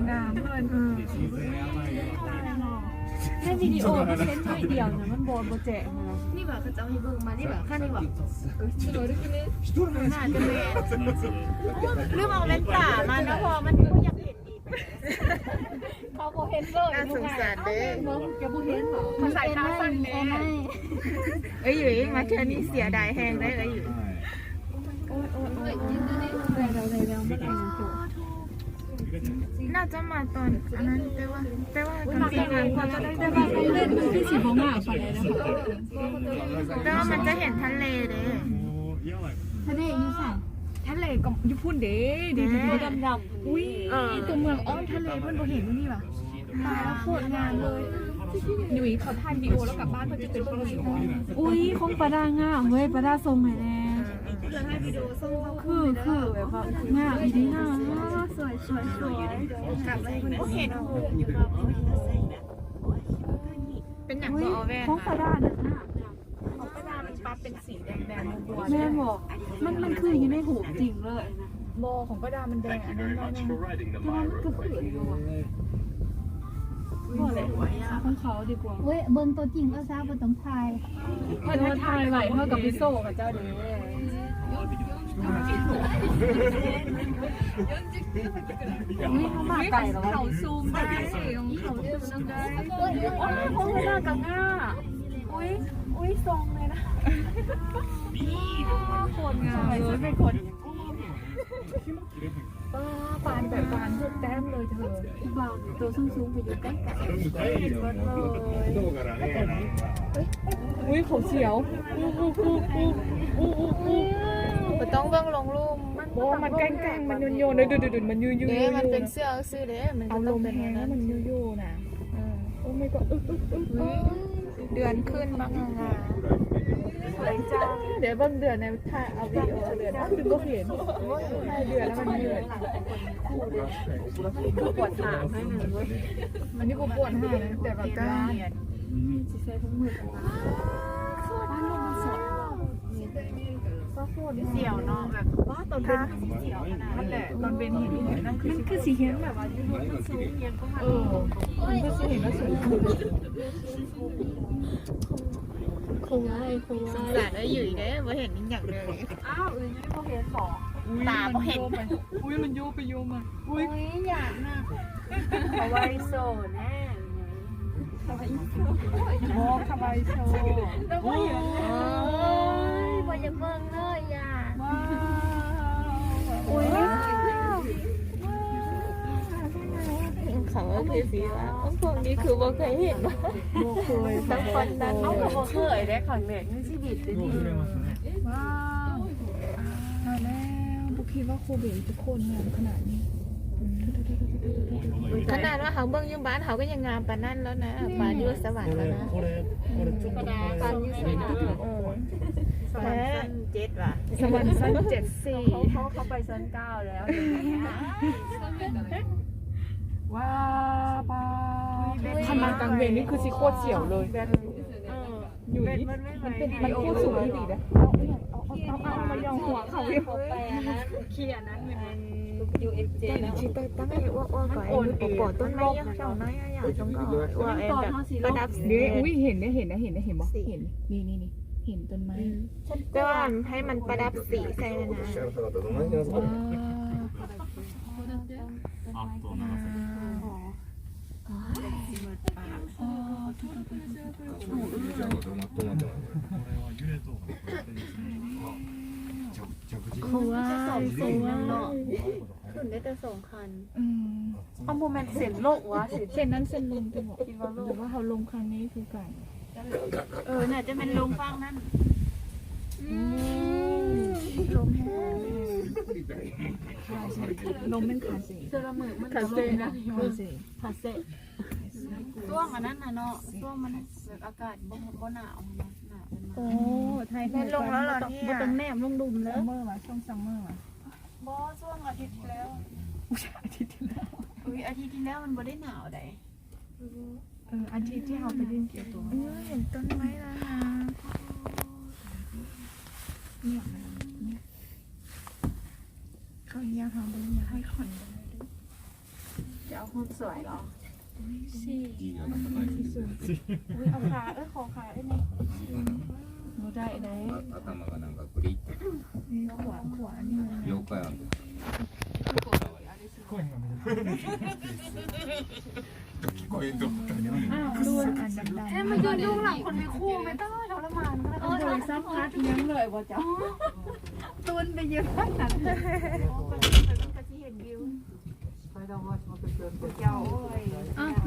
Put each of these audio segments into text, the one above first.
ງາມເພິ່ນ ໃນວິດີໂອມັນເຫັນໜ້ອຍດຽວນະ ມັນບໍ່ ບໍ່ແຈ້ງນະ. ນີ້ວ່າເຂົາເຈົ້າໃຫ້ເບິ່ງມາ ນີ້ວ່າ ຄັນນີ້ວ່າ ໜ້າຈະແມ່ນ ລືມເອົາແວ່ນຕາມາເນາະ ເພາະວ່າມັນບໍ່ຢາກເຫັນ ເຂົາບໍ່ເຫັນເລີຍ. ໜ້າສົງສານເດ້ ເຂົາບໍ່ເຫັນເນາະ ເຂົາໃສ່ຂາສັ້ນແດ່. ເອີຍ ມາເທື່ອນີ້ເສຍດາຍແຮງເດ້ ເອີຍ. ໂອ້ຍ ໂອ້ຍ ໂອ້ຍ ໄດ້ແລ້ວ ໄດ້ແລ້ວ ໜ້າຈະມາຕອນອັນນັ້ນ ແຕ່ວ່າ ແຕ່ວ່າກາງຄືນ ແຕ່ວ່າກາງຄືນມັນຄືຊິບໍ່ງາມປານໃດນະ ແຕ່ວ່າມັນຈະເຫັນທະເລເດ້. ທະເລຢູ່ໃສ? ທະເລກໍຢູ່ພຸ້ນເດ້ ດີໆ ດຳໆ. ອຸ້ຍ ຕົວເມືອງອ້ອມທະເລເພິ່ນບໍ່ເຫັນຢູ່ນີ້ຫວາ? ຕາຍແລ້ວ ໂຄດງາມເລີຍ. ຍຸ້ຍ ເຂົາຖ່າຍວິດີໂອແລ້ວກັບບ້ານ ເພິ່ນຈະເປັນປະມານນີ້. ອຸ້ຍ ຂອງປາດາງາມເວີຍ ປາດາສົ່ງໃຫ້ແດ່. ຄື ຄືແບບວ່າງາມອີ່ຫຼີນະ ສວຍ ສວຍ ສວຍ. ເປັນຫຍັງບໍ່ເອົາແວ່ນ? ຂອງປາດານັ້ນນະ ຂອງປາດາມັນປັບເປັນ ສີແດງໆ ບົວໆ ແມ່ນບໍ່? ມັນ ມັນຄືຢູ່ໃນຮູບຈິງເລີຍນະ. ບໍ່ ຂອງປາດາມັນແດງອັນນັ້ນໜ້ອຍໜຶ່ງ ແຕ່ວ່າມັນກໍຄືຢູ່. ບໍ່ແຫຼະ ເອົາຂອງເຂົາດີກວ່າ. ເວີຍ ເບິ່ງໂຕຈິງເອົາຊະ ບໍ່ຕ້ອງຖ່າຍ. ເພິ່ນວ່າຖ່າຍໄວ້ ເຮົາກໍໄປໂຊເຂົາເຈົ້າເດ້. ອຸ້ຍ ເຮົາມາໄກແລ້ວ ເຂົາຊູມໄດ້ ເຂົາຊູມໄດ້. ໂອ້ຍ ໂອ້ຍ ຂອງເຮົາກໍງາມ. ອຸ້ຍ ອຸ້ຍ ຊົງເລີຍນະ. ໂຄດງາມເລີຍ ເປັນຄົນ ປ້າ ປານແບບປານທຸກແຕ້ມເລີຍເທີ. ບາງໂຕສູງໆ ໄປຢູ່ໃກ້ໆ ເຫັນໝົດເລີຍ. ອຸ້ຍ ເຂົາສຽວ. ບໍ່ຕ້ອງເບິ່ງລົງລຸ່ມ. ບໍ່ ມັນແກ້ງໆ ມັນໂຍນໆ ເດີ ມັນຢູ່ໆ ເດ້ ມັນເປັນເສື້ອຊື່ເດ້ ມັນກໍຕ້ອງເປັນແນວນັ້ນ ມັນຢູ່ໆ ນະ. ເອີ ໂອ້ my god ອຶກໆ ອຶກໆ. ເດືອນຂຶ້ນບັກງາມ. ສວຍຈັງ. ດຽວເບິ່ງເດືອນໃນ ຖ້າເອົາວິດີໂອເດືອນ ຄືບໍ່ເຫັນ ເດືອນແລ້ວມັນມືດ. ມັນຄືປວດຫາໜ້ອຍໜຶ່ງເວີຍ. ມັນຄືບໍ່ປວດຫານະ ແຕ່ວ່າກໍ ຊິໃສ່ເບິ່ງມືດ. ປ້າ ໂລກມັນສອດ ສຽວເນາະ ແບບ ວ້າ ຕອນເປັນ ມັນຊິສຽວຂະໜາດນັ້ນແຫຼະ. ຕອນເປັນເຫັນອີ່ຫຍັງນັ້ນ ມັນຄືຊິເຫັນແບບວ່າຢູ່ໂລກມັນສູງອີ່ຫຍັງປະມານ ເອີ ມັນຄືຊິເຫັນວ່າສູງ. ຄົງໄວ້ ຄົງໄວ້ ສົງສານເອື້ອຍຫຍຸຍເດ້ ບໍ່ເຫັນອີ່ຫຍັງເລີຍ. ອ້າວ ເອື້ອຍຫຍຸຍບໍ່ເຫັນບໍ? ຕາບໍ່ເຫັນ. ອຸ້ຍ ມັນໂຍກໄປໂຍກມາ. ອຸ້ຍ ອຸ້ຍ ຢ່ານະ. ຄາວາອິໂຊະແນ່. ຄາວາອິໂຊະ ບໍ່ ຄາວາອິໂຊະ. ໂອ້ຍ ບໍ່ຢາກເບິ່ງເລີຍ ຢ່າ. ວ້າວ ອຸ້ຍ ເຂົາກໍຄືຊິວ່າ ພວກນີ້ຄືບໍ່ເຄີຍເຫັນ. ບໍ່ເຄີຍ ທັງຄົນທັງ ເຮົາກໍບໍ່ເຄີຍເດ້ ຄັ້ງແລກໃນຊີວິດເດ້ນີ້. ວ້າວ ຕາຍແລ້ວ ບໍ່ຄິດວ່າໂຄເບຈະໂຄດງາມຂະໜາດນີ້. ຂະໜາດວ່າເຮົາເບິ່ງຢູ່ບ້ານ ເຮົາກໍຍັງງາມປານນັ້ນແລ້ວນະ ປານຢູ່ສະຫວັນແລ້ວນະ. ປານຢູ່ສະຫວັນ ເອີ ສະຫວັນຊັ້ນເຈັດຫວາ ສະຫວັນຊັ້ນເຈັດສີ່. ເຂົາ ເຂົາໄປຊັ້ນເກົ້າແລ້ວ. ວ້າວ ປ້າ ຄັນມາກາງເວັນນີ້ຄືຊິໂຄດສຽວເລີຍ. ເອີ ຢູ່ນີ້ ມັນເປັນ ມັນໂຄດສູງອີ່ຫຼີເດ້. ເອົາ ເອົາ ເອົາ ເອົາມາຢ່ອງຫົວເຂົາຢູ່. ເຄີຍອັນນັ້ນແມ່ນ ຢູເອັສເຈ ແຕ່ມັນຊິໄປຕັ້ງໃຫ້ອ້ວກໆ ກໍໄອ້ ມັນໂອນເອງ ປອກໆ ຕົ້ນໄມ້ເຂົານ້ອຍ ຢ່າ ຕ້ອງກໍອ້ວກ ປະດັບ. ເດ້ ອຸ້ຍ ເຫັນເດ້ ເຫັນເດ້ ເຫັນເດ້ ເຫັນບໍ່? ເຫັນ ນີ້ໆໆ ເຫັນຕົ້ນໄມ້ ແຕ່ວ່າໃຫ້ມັນປະດັບສີໃສ່ຫັ້ນນະ. ວ້າວ ໂອ້ຍ ໂອ້ຍ ຂຶ້ນໄດ້ແຕ່ສອງຂັ້ນ. ອືມ ເອົາ ບໍ່ແມ່ນເສັ້ນໂລກຫວາ? ເສັ້ນນັ້ນເສັ້ນລົງຕິເບາະ? ຄິດວ່າໂລກ ຫຼືວ່າເຮົາລົງຄັ້ງນີ້ຄືກັນ? ເອີ ໜ້າຈະແມ່ນລົງຝັ່ງນັ້ນ. ອືມ ລົມແຮງ ລົມແມ່ນຄາເຊ ເທື່ອລະມື້ມັນກໍລົມນະ ຄາເຊ ຄາເຊ. ຊ່ວງອັນນັ້ນນະເນາະ ຊ່ວງມັນແບບອາກາດບໍ່ ບໍ່ໜາວນະ ໜາວ. ໂອ້ ໄທແມ່ນລົງແລ້ວເນາະ ບໍ່ຕ້ອງແນມລົງລຸ່ມເລີຍ. ຊັມເມີຫວາ? ຊ່ວງຊັມເມີຫວາ? ບໍ່ ຊ່ວງອາທິດທີ່ແລ້ວ. ອຸ້ຍ ອາທິດທີ່ແລ້ວ ອຸ້ຍ ອາທິດທີ່ແລ້ວມັນບໍ່ໄດ້ໜາວໃດ. ເອີ ອາທິດທີ່ເຮົາໄປຫຼິ້ນເກຍໂຕ. ເອີ ເຫັນຕົ້ນໄມ້ແລ້ວນະ. ເຂົາຢາກເຮົາເບິ່ງ ຢາກໃຫ້ຂວັນເບິ່ງ. ເອົາຮູບສວຍເນາະ. ສີ່ ອຸ້ຍ ເອົາຂາ ເອີ ຂໍຂາໄດ້ແດ່. ບໍ່ໄດ້ໃດ໋. ຂວາ ຂວານີ້ ເອີ ມັນຢູ່ຫຼັງຄົນມີຄູ່ ໄປຕ້ອງທໍລະມານ. ເອີ ບໍ່ໄດ້ສຳຜັດຫຍັງເລີຍບໍ່ເຈົ້າ? ຕູນໄປຢືນທາງນັ້ນ ມັນກໍຊິເຫັນວິວ. ອ້າວ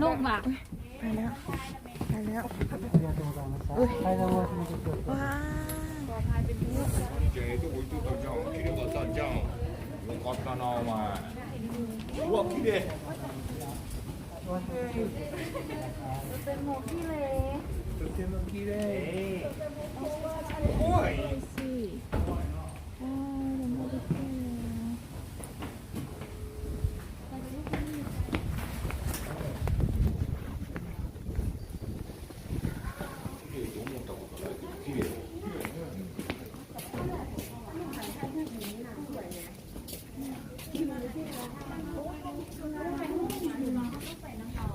ລົງບາດ ໄປແລ້ວ ໄປແລ້ວ. ເອີຍ ວ້າວ ເປັນໝູ່ຂີ້ເລ ໂອ້ຍ.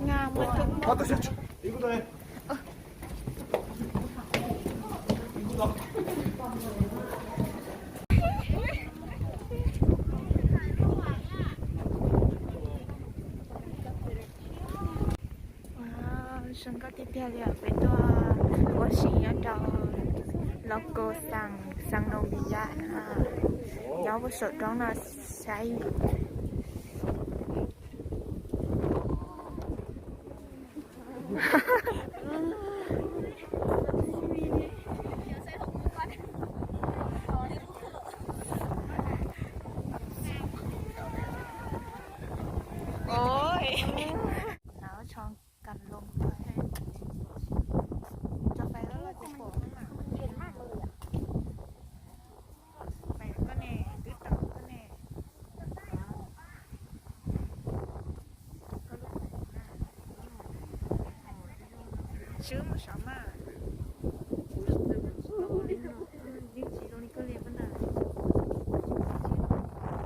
ງາມເວີຍ 哇，上个地铁了，北大，我是要到 local 上，上 Nobia 啊，然后我手中呢，下一 ໂອ້ຍ ໜາວຊ່ອງກັນລົມໄປ ຈະໄປແລ້ວ ເຢັນມາກເລີຍອະ. ໄປກໍແນ່ ຕິດຕາມກໍແນ່ ຊືມຊາມາ ກ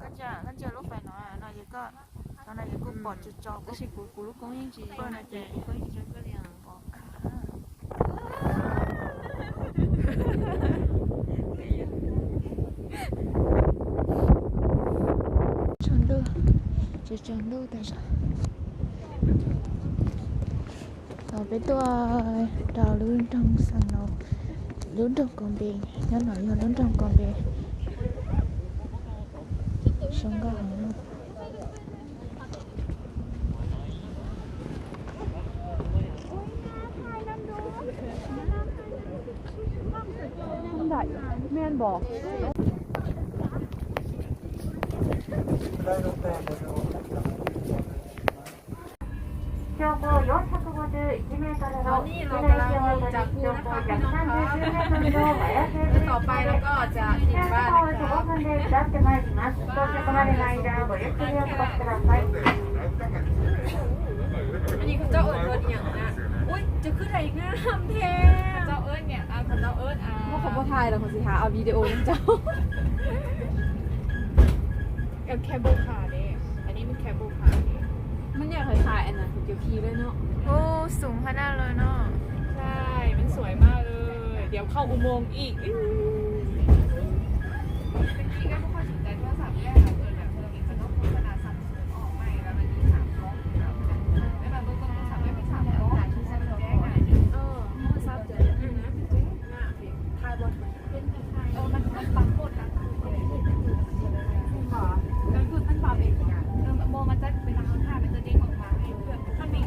ັນຈາ ກັນຈາລົດໄຟໜ້ອຍ ໜ້ອຍກໍ ຕອນນັ້ນກໍປອດຈຸດຈອບ ກໍຊິກູ ກູລູກກົງຍິງຈີ ເປີດໜ້ອຍແຈ ກູລູກກົງຍິງຈີ ເປີດໜ້ອຍແຈ Tròn đô, tròn đô tại sao? Ở bên tôi đào lươn trong sàn nó, lươn trong con bê, nhớ nói là lươn trong con bê. Sống gà hả? ແມ່ນບໍ່? 標高よんひゃくごじゅういちメートルの市内標高よんひゃくさんじゅうきゅうメートルのマヤ製 ต่อไปเราก็จะถึงบ้านนะคะ 徒歩ごふんで下ってまいります。到着までの間、ごゆっくりお過ごしください。 ອັນນີ້ເຂົາເຈົ້າເອີ້ນລົດອີ່ຫຍັງນະ? ອຸ້ຍ ເຈົ້າຄືໄດ້ງາມແທ້ ເຂົາເຈົ້າເອີ້ນຫຍັງ? ອ່າ ເຂົາເຈົ້າເອີ້ນ ອ່າ ບໍ່ ເຂົາບໍ່ຖ່າຍດອກ ເຂົາຊິຫາເອົາວິດີໂອນຳເຈົ້າ. ແບບ cable car ເດ້ ອັນນີ້ມັນ cable car ເດ້ ມັນຢາກຄ້າຍໆ ອັນນັ້ນ ເຈົ້າຂີ່ເລີຍເນາະ. ໂອ້ ສູງຂະໜາດເລີຍເນາະ. ໃຊ່ ມັນສວຍມາກເລີຍ ດຽວເຂົ້າອຸໂມງອີກ. ມັນ ມັນປັບເອງ ເອີ ບໍ່ ມັນຈະເວລາເຮົາຖ່າຍ ມັນຈະເດ້ງອອກມາໃຫ້ເພື່ອນ ຄັນມີ